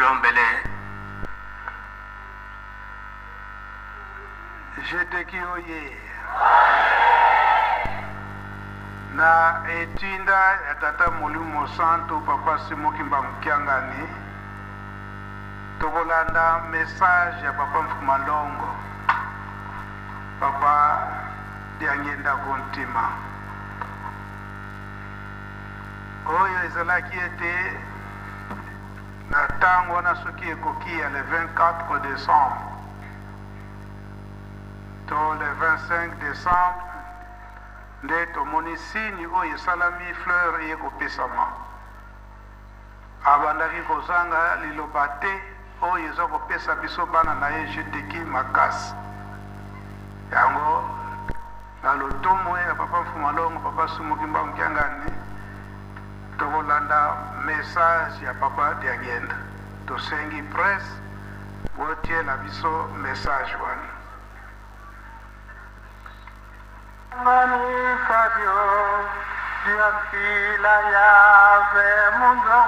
Lombele. Jeteki oye! Na etinda ya Tata Molimo Santu Papa Simon Kimbangu Kiangani, tokolanda message ya Papa Mfuma Longo, Papa Diangienda Kuntima. Oyo ezalaki ete na tango wana soki ekoki ya le 24 decembre to le 25 decembre nde tomoni signe oyo esalami fleur eye kopesama. Abandaki kozanga liloba te oyo eza kopesa biso bana na ye GTK makasi. Yango na lotomo ya Papa Mfuma Longo, Papa Sumu Kimbangu Kiangani, tokolanda message ya Papa Diangienda. Tosengi presse botiela biso message wana. Ngani Fabio Diampila Yave Munza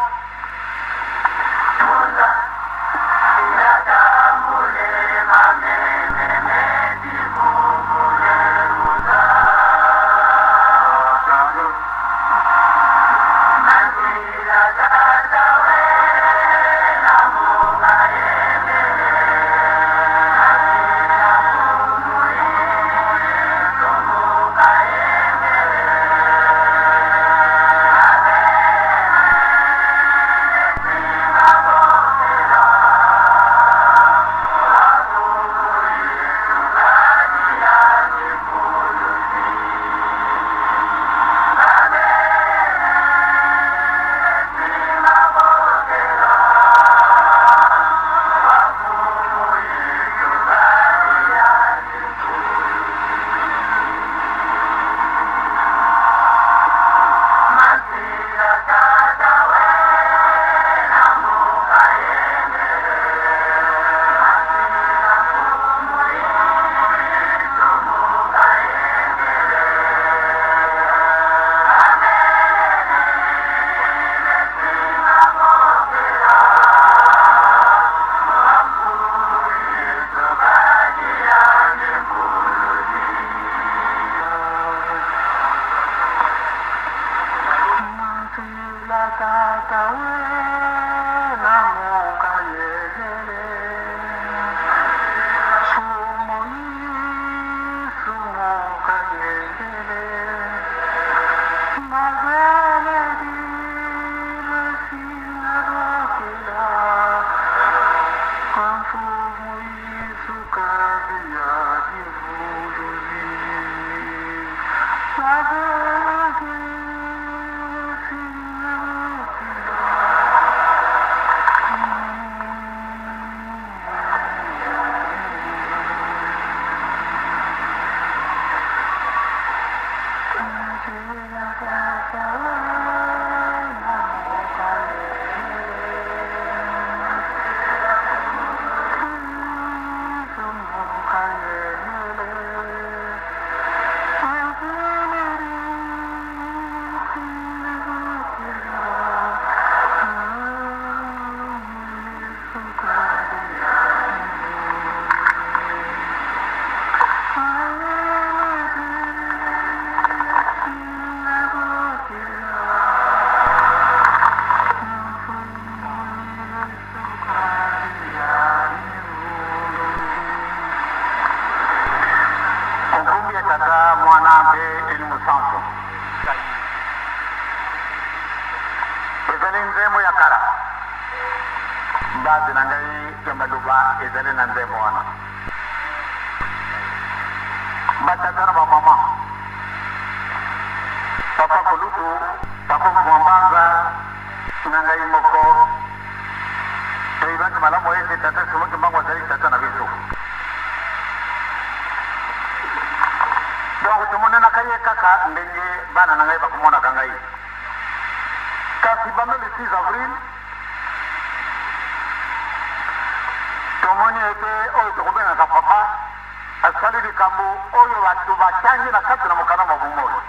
Nkombo ya Tata, Mwana mpe Elimo Santu. Ezali nzembo ya kala. Base na ngai ya maloba ezali na nzembo wana. Batata na bamama, papa kolutu, papa Mvua na ngai moko toyebaki malamu ete tata Simon Kimbangu azali tata na biso. Donc tomonanaka ye kaka ndenge bana na ngai bakomonaka ngai. Kasi banda le 6 avril tomoni ete oyo tokobengaka papa asali likambo oyo bato batangi na kati na mokanda mwa bomoi.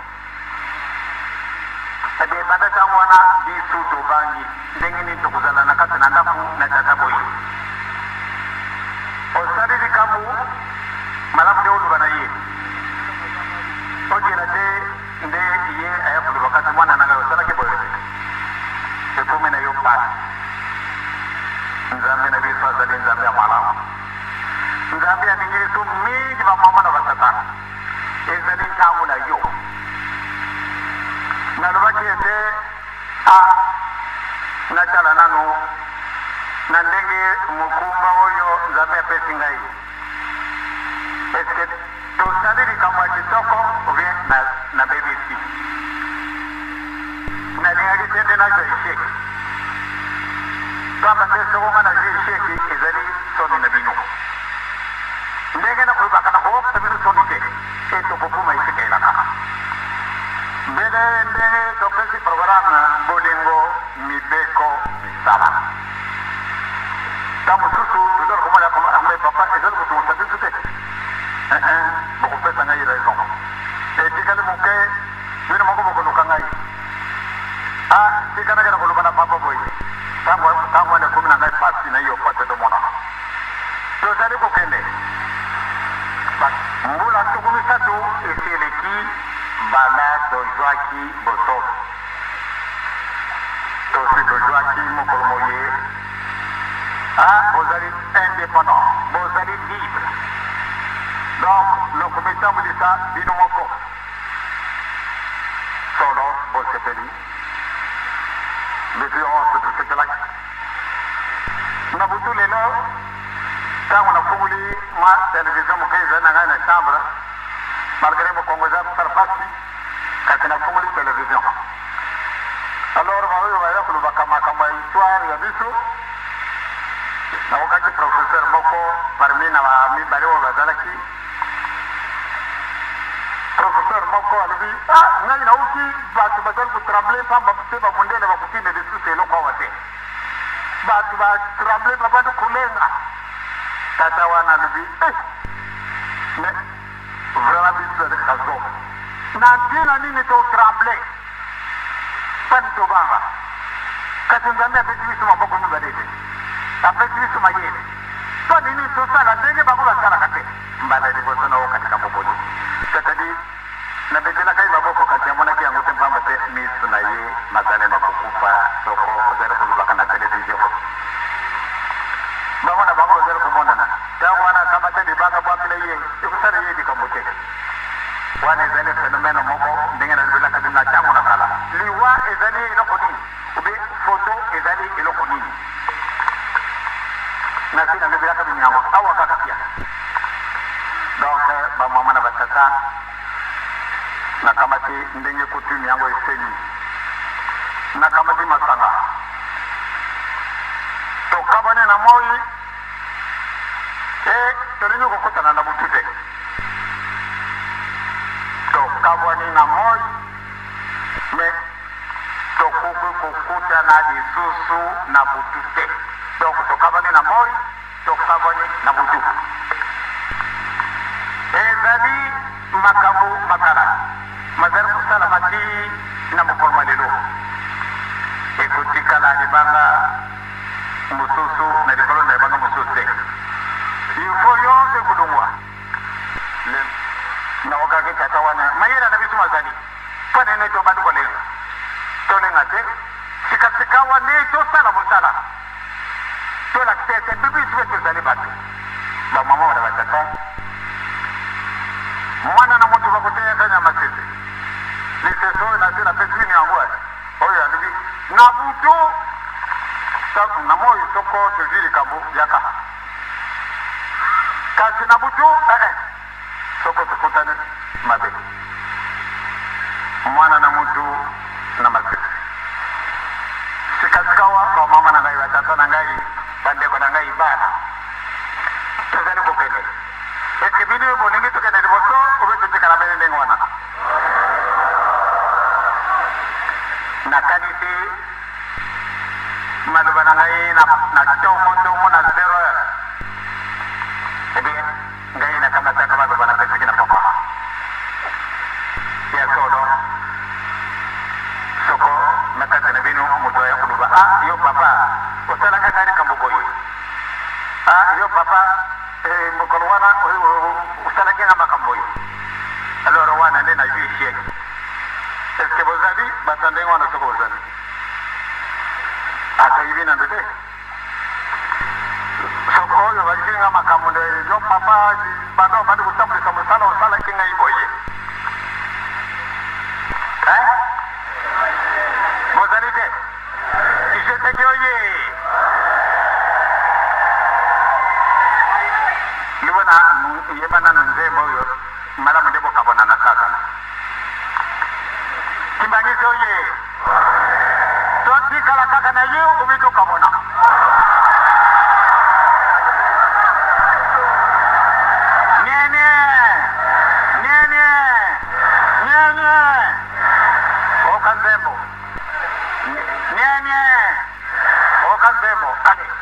Eh bien, banda ntango wana biso tobangi ndenge nini tokozala na kati na ndako na tata boye. Osali likambo malamu nde oloba na ye, ojela te nde ye aya koloba kasi mwana na ngai osalaki boye te, ekomi na yo mpasi. Nzambe na biso azali Nzambe ya malamu. Nzambe alingi biso mingi, bamama na batata. Ezali ntango na yo. Nalobaki ete, A, natala nanu na ndenge mokumba oyo Nzambe apesi ngai. Est-ce que tosali likambo ya kitoko ou bien na, nabebisi? Nalingaki te nde nazwa echec. Pamba te soko ngai nazwi echec, ezali soni na bino. Ndenge nakolobaka, nakokokisa bino soni te, e tokokoma esika elaka. Mbele ndenge topesi programme bolingo, mibeko, misala. Ntango mosusu tozali komona ah, mais papa ezali kotungisa biso te. Eh, eh, bokopesa ngai raison. Etikali moke, bino moko bokoluka ngai. Ah, tika nakenda koloba na papa boye. Ntango ntango wana ekomi na ngai pasi na yo, pasi ezomonana. Tozali kokende. Ba mbula 30 esi eleki banda tozwaki bonsomi. Tosi tozwaki mokolo moye. Ah, bozali independant, bozali libre. Donc, lokomitambulisa bino moko. Solo bosepeli. Biso yonso tosepelaki. Na butu lelo, ntango nafungoli mwa television moke ezali na ngai na chambre, malgre mokongo eza kosala mpasi, kasi nafungoli television. Alors baoyo baya kolobaka makambo ya histoire ya biso, nakokaki professeur moko parmi na bamibale oyo bazalaki. Professeur moko alobi, ah, ngai nauti bato bazali kotremble pamba te, bamundele bakotinda lisusu eloko awa te. Bato ba tremble, babandi kolenga. Tata wana alobi, eh, mais vraiment biso tozali kazoba. Na ntina nini to tremble? Pani tobanga? Kasi Nzambe apesi biso maboko mibale te, apesi biso mayele. Mpo nini tosala ndenge bango basalaka te? Mbala liboso nayoka likambo boye, c'est-à-dire Nabetelaka ye maboko, kasi amonaki yango te, mpamba te miso na ye mazali makokufa soko ozali kolobaka na televizio. Bango na bango bazali komonana. Ntango wana akamata libanga bwakela ye, ekosala ye likambo te. Wana ezali phenomène moko ndenge nalobelaka bino na ntango na kala. Liwa ezali eloko nini? Obe foto ezali eloko nini? Nasi nalobelaka bino yango awa kaka pia. Donc ba mama na batata, nakamati ndenge coutume yango esengi, nakamati masanga, tokabani na moi e tolingi kokutana na butu te. Tokabwani na moi, me tokoki kokutana lisusu na butu te. Donc tokabwani na moi, tokabwani na butu. Ezali makambo makala mazali kosalama ti na mokolo mwa lelo. Ekotikala libanga mosusu na likolo na libanga mosusu te. Il faut yonso ekolongwa. Naokaki tata wana mayele na biso mazali mpo nini tobandi kolenga? Tolenga te, sikasikawa nde tosala mosala, tolakisa ete biso mpe tozali bato. Bamama na batata, mwana na moto bakoteyaka na masese lisese oyo nase napesi bino yango oyo alobi na butu na moi soko tozwi likambo yaka, kasi na butu eh, eh, soko tokutani mabe. Mwana na mutu na masese. Sikasikawa bamama na ngai, batata na ngai, bandeko na ngai, bana, tozali kokende. Eske bino bolingi tokende liboso obe totikala bene ndenge wana? Nakanisi maloba na ngai na ntongo ntongo na 0 heure. Eh bien, ngai nakamataka maloba napesaki na papa. Ya solo, soko Ah, yo papa, eh, mokolo wana osalaki nga makambo oyo. Alors wana nde nazwi échec. Est-ce que bozali bato ya ndenge wana? Soko bozali, atoyibi nando te. Soko oyo bazwi nga makambo nde yo papa, banda obandi kotambwisa mosala, osalaki ngai boye. Hein? Bozali te? Kiseteki oye! Libona yeba nanu nzembo oyo malamu nde bokabona na Satana. Kimbangisi oye! Totikala kaka na ye obi tokabona. Nene! Nene! Nene! Oka nzembo. Nene! Oka nzembo. Allez.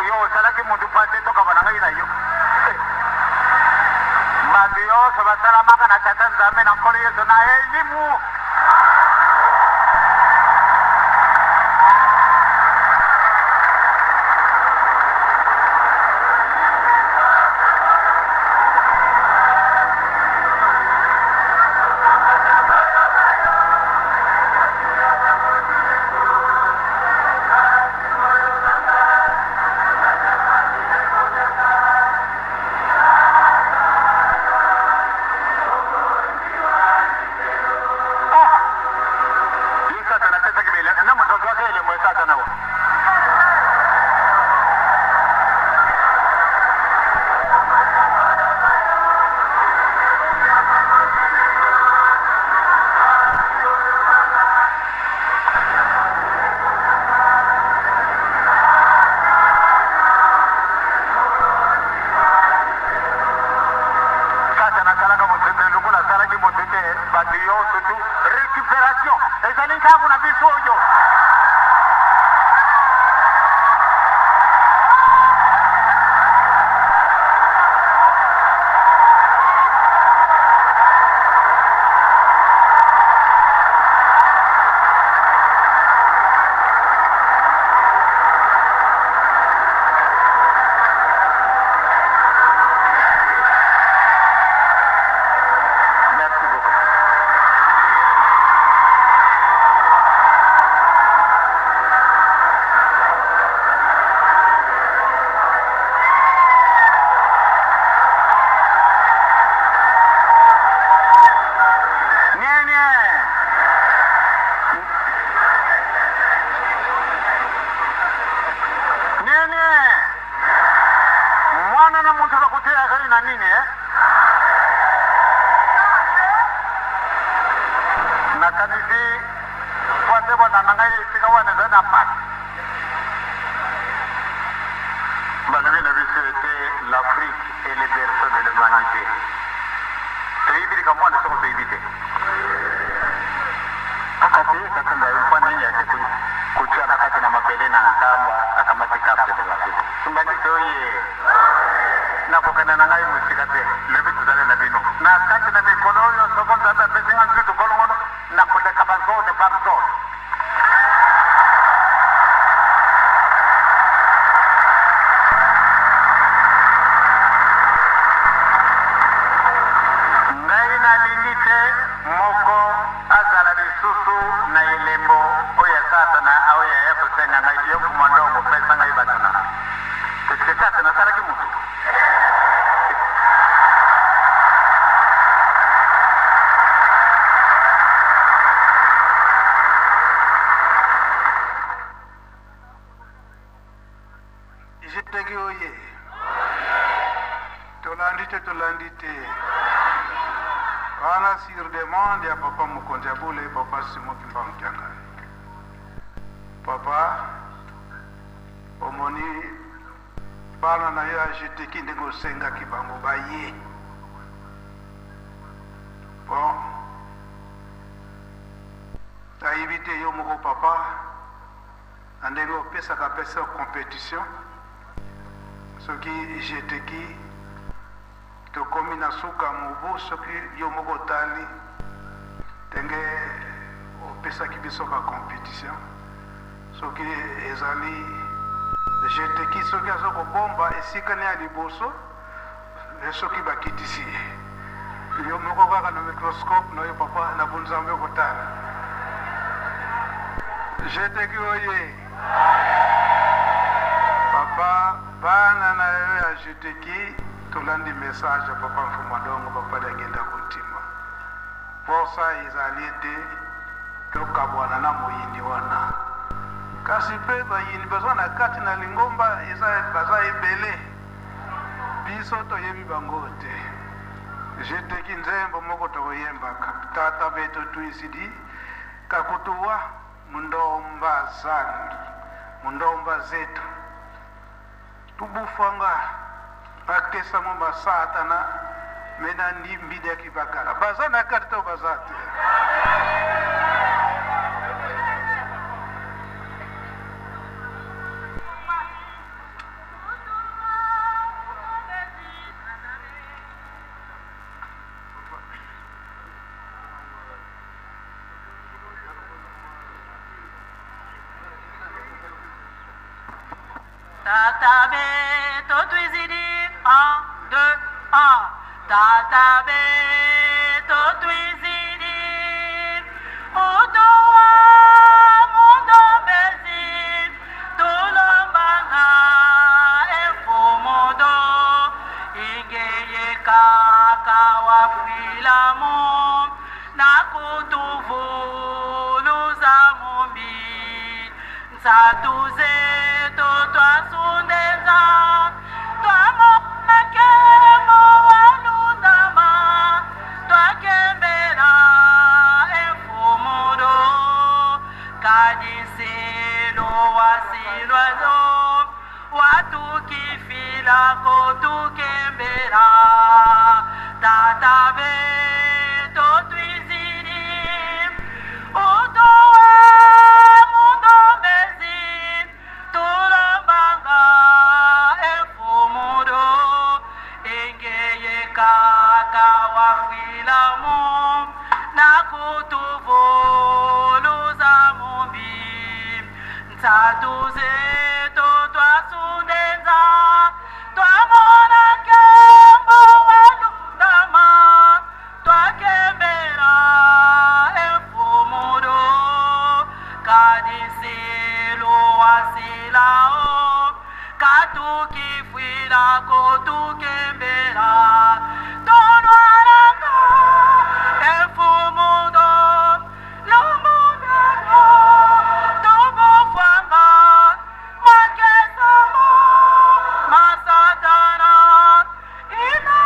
Yo osalaki motu mpo te tokaba na ngai na yo. Bato nyonso basalamaka na Tata Nzambe na Nkolo Yesu na elimu. Ye Satana apesaki bele na moto azwaka elembo ya Satana wa. Satana asalaka moto te lokola asalaki moto te bato nyonso tu récupération ezali ntango na biso oyo. Merci beaucoup. na nini eh? Nakanisi mpo nde bolanda ngai esika wana ezali na mpasi. Balobi na biso ete l'Afrique est le berceau de l'humanité. Toyebi likambo wana soko toyebi te? Kasi Katumbi ayebi mpo nini ake kotia na kati na mabele na Nkamba, akamati carte de l'Afrique. Kimbanguiste oye! Nakokende na ngai mosika te, lobi tozali na bino. Na kati na mikolo oyo, soko Nzambe apesi ngai nzoto kolongono, nakoleka ba zone par zone. Ngai nalingi te moko azala lisusu na elembo oyo ya Satana oyo aya kosenga ngai, Yo Mfumu Ndongo, pesa ngai bato na. Eske Satana asalaki moto? Jeteki oye. Tolandi te tolandi te. Wana sur demande ya papa mokonzi ya bule papa Simon Kimbangu Kiangani. Papa omoni bana na yo ya Jeteki ndenge osengaki bango baye. Bon nayebi te yo moko papa na ndenge opesaka pesa competition soki jeteki tokomi na suka mobu soki yo moko otali ndenge opesaki biso ba competition soki ezali jeteki soki aza kobomba esika ne ya liboso soki bakitisi ye yo moko kaka na microscope na yo papa na bonzambe okotala jeteki oye papa bana na yo ya jeteki tolandi message ya papa Mfumu Dongo papa Diangienda Kuntima posa ezali ete tokabwana na moyini wana kasi mpe bayini baza na kati na lingomba eza baza ebele biso toyebi bango te jeteki nzembo moko tokoyembaka tata beto tuisidi kakutuwa mundomba zangi mundomba zetu tubufwanga bakesamo basatana me na ndimbi bakala baza na kati to baza te. Tata be totuizidi 1 2 1 Tata be totuizidi Utoa mundo bezi Tulombanga efumodo Ingeye kaka wafilamu Nakutuvuluza mumbi Nzatuze twasundeza twamonakemo walundama twakembela efumudo kadisilo wasilwazo watukifila kotukembela tata be totwizidi utowe mundo bezi tulombanga efumudo ingeye kaka wafilamu nakutuvuluza mumbi ntsatuze totwasundenza twamona kembo walundama twakembela efumudo kadisilo wasilao katukifwila kotukembela tonwalanga efumudo lomundano tobofwanga makesamo masatana ina.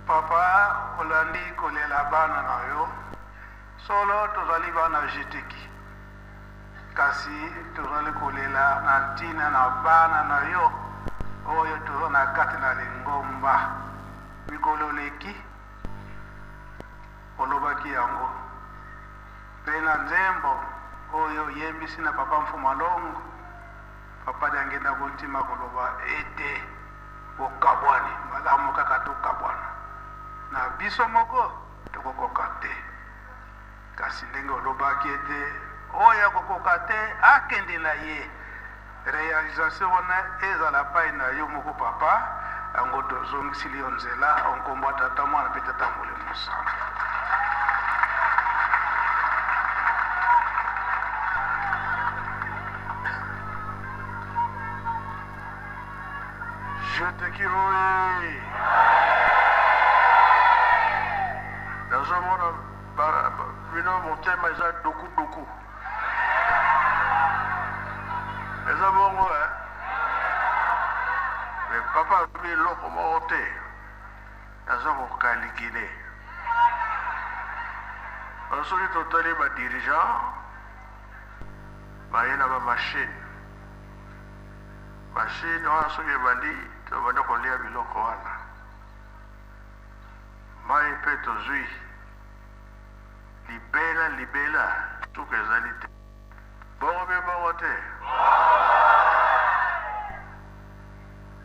Papa olandi kolela bana na yo solo tozali bana jeteki kasi tozali kolela na ntina na bana na yo oyo toza na kati na lingomba mikolo leki olobaki yango mpe na nzembo oyo oyembisi na papa Mfuma Longo papa Diangenda Kuntima koloba ete bokabwani malamu kaka tokabwana na biso moko tokokoka te kasi ndenge olobaki ete oyo akokoka te akende na ye realisation wana ezala pai na yo moko papa yango tozongisili yo nzela nkombo ya tata mwana mpe tata molimo santu. Jeteki oye! Nazomona bino motema eza dukuduku. Eza bongo eh? Mais papa alobi eloko moko te, naza kokalikile. Soki totali ba dirigeant baye na ba machine, machine wana soki ebandi tobandi kolia biloko wana, mai mpe tozwi libela libela, suka ezali te. Bongo mpe bongo te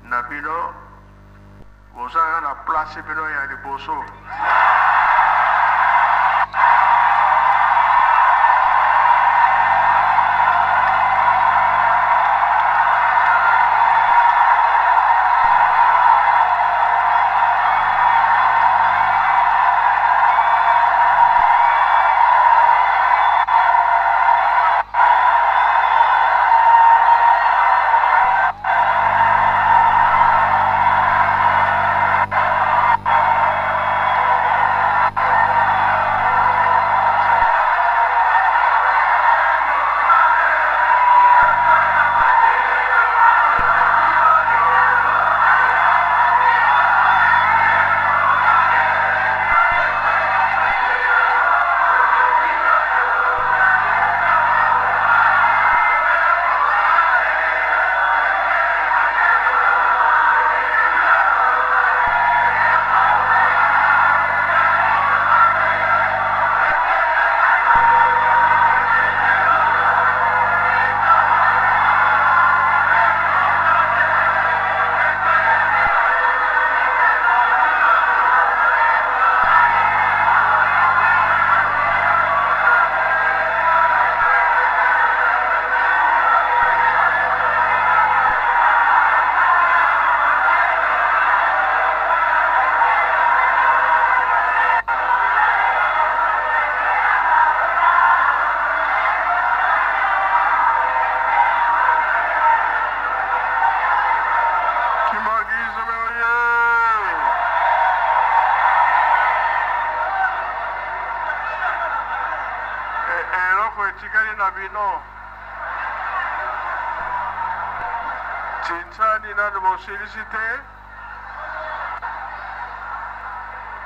na bino bozalaka na place bino ya liboso. Eloko etikali na bino tinsani nanu bosilisi te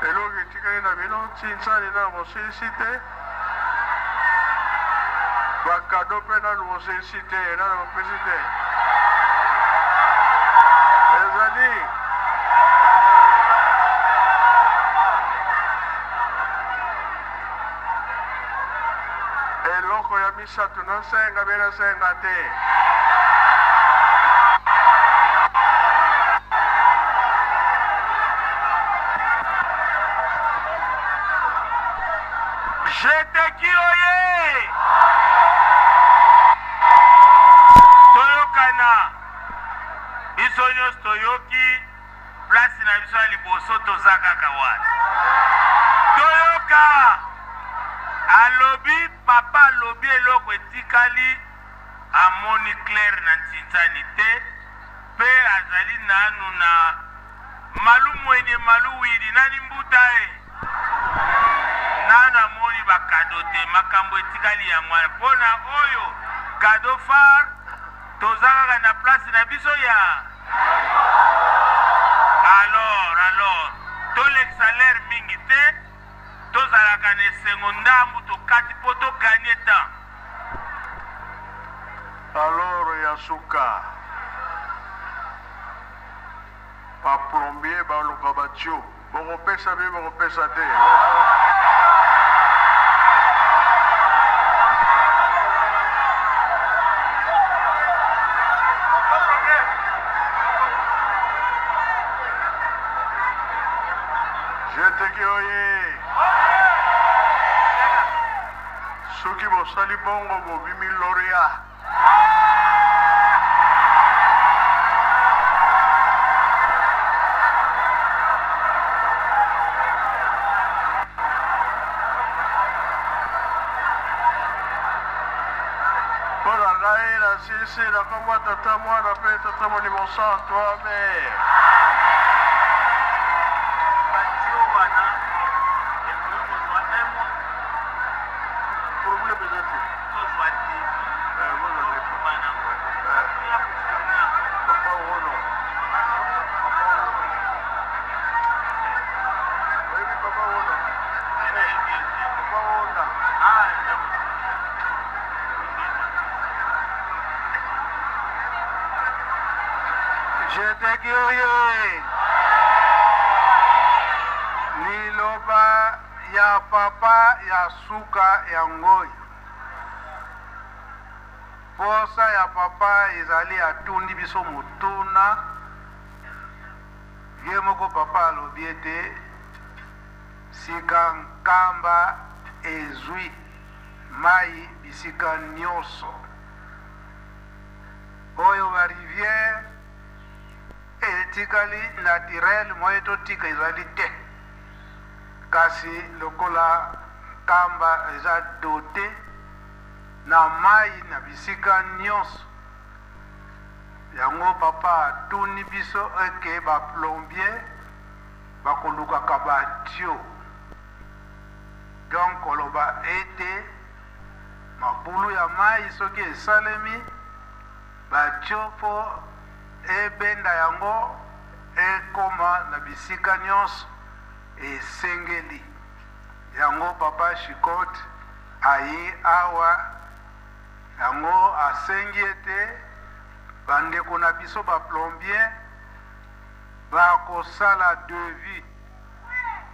eloko etikali na bino tinsani nanu bosilisi te bakado mpe nanu bosilisi te nanu bopesi te ezali eloko ya misato nasenga be nasenga te. Jeteki oye! Toyokana biso nyonso toyoki place na biso ya liboso toza kaka wana. Toyoka alobi papa alobi eloko etikali amoni claire na ntinzani te mpe azali nanu na malu mwenye malu wili nani mbuta e nanu. kado te. Makambo etikali yango wana. Mpo na oyo kado phare, toza kaka na place na biso ya alors alors tolekisa l'heure mingi te, tozalaka na esengo ndambu tokati mpo to gagner temps. Alors ya suka ba plombier baluka ba tuyau, bokopesa be bokopesa te. Jeteki oye! Soki bosali bongo bobimi laureat. Mpo na ngai nasilisi na nkombo ya Tata, Mwana mpe Tata Molimo Santu. Amen. Batio wana ekoki kozwa un mois. Problème eza te. Tozwa devis. Eh, bozwa devis. Tokoma nango. Eh. Toya kofournir. Papa Wono. Papa Wono. Oyebi Papa Wono? Nayebi ye te. Papa Wona. Ah, ndeko. Jeteki oye! Liloba ya papa ya suka yango oyo. Posa ya papa ezali atundi biso motuna. Ye moko papa alobi ete sika Nkamba ezwi mai bisika nyonso. Oyo ba rivière etikali naturel moye totika ezali te. Kasi lokola Nkamba eza dote na mai na bisika nyonso, yango papa atuni biso eke ba plombier bakolukaka ba tuyau. Donc koloba ete mabulu ya mai soki esalemi ba tuyau mpo ebenda yango ekoma na bisika nyonso esengeli. Yango papa Chicote aye awa, yango asengi ete bandeko na biso ba plombier bakosala devis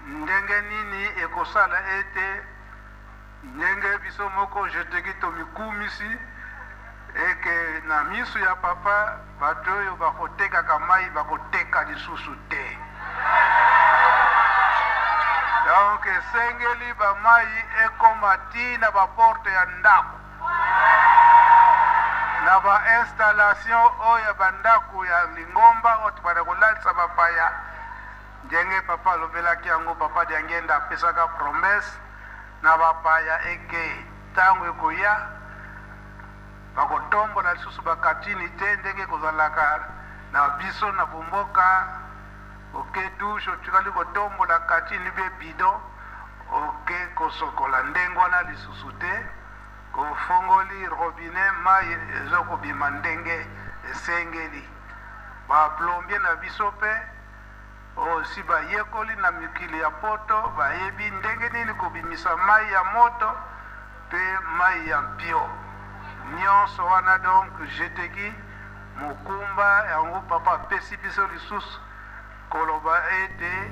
ndenge nini ekosala ete ndenge biso moko Jeteki tomikumisi eke na misu ya papa bato oyo bakotekaka mai bakoteka lisusu te. Donc esengeli ba mai ekoma ti na ba porte ya ndako, na ba installation oyo ya bandako ya lingomba oyo tobanda kolalisa bapaya. Ndenge papa alobelaki yango, papa Diangenda apesaka promesse na bapaya eke ntango ekoya bakotombola lisusu bakatini te ndenge kozalaka na biso na bomboka. Oke douche otikali kotombola katini be bidon oke kosokola ndenge wana lisusu te, ofongoli robinet mai ezokobima ndenge esengeli. Ba plombier na biso mpe osi bayekoli na mikili ya poto, bayebi ndenge nini kobimisa mai ya moto mpe mai ya mpio nyonso wana. Donc Jeteki mokumba yango papa apesi biso lisusu koloba ete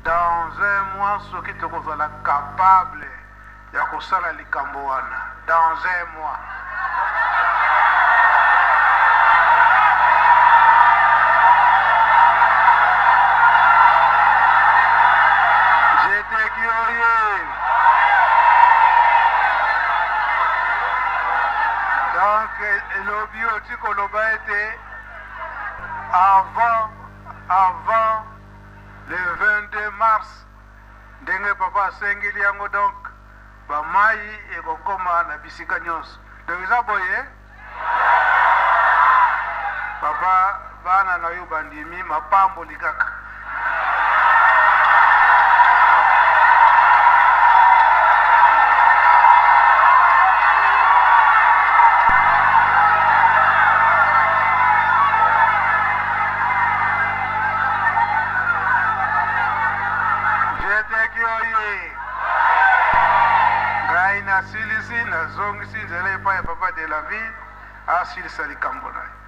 dans un mois soki tokozala capable ya kosala likambo wana dans un mois. Jeteki oye! Donc elobi oti koloba ete avant le 22 mars ndenge papa asengeli yango, donc bamai ekokoma na bisika nyonso. Donc eza boye papa, bana na yo bandimi mapamboli kaka. Oye! Ngai nasilisi, nazongisi nzela epai ya Papa de la Ville asilisa likambo na ye.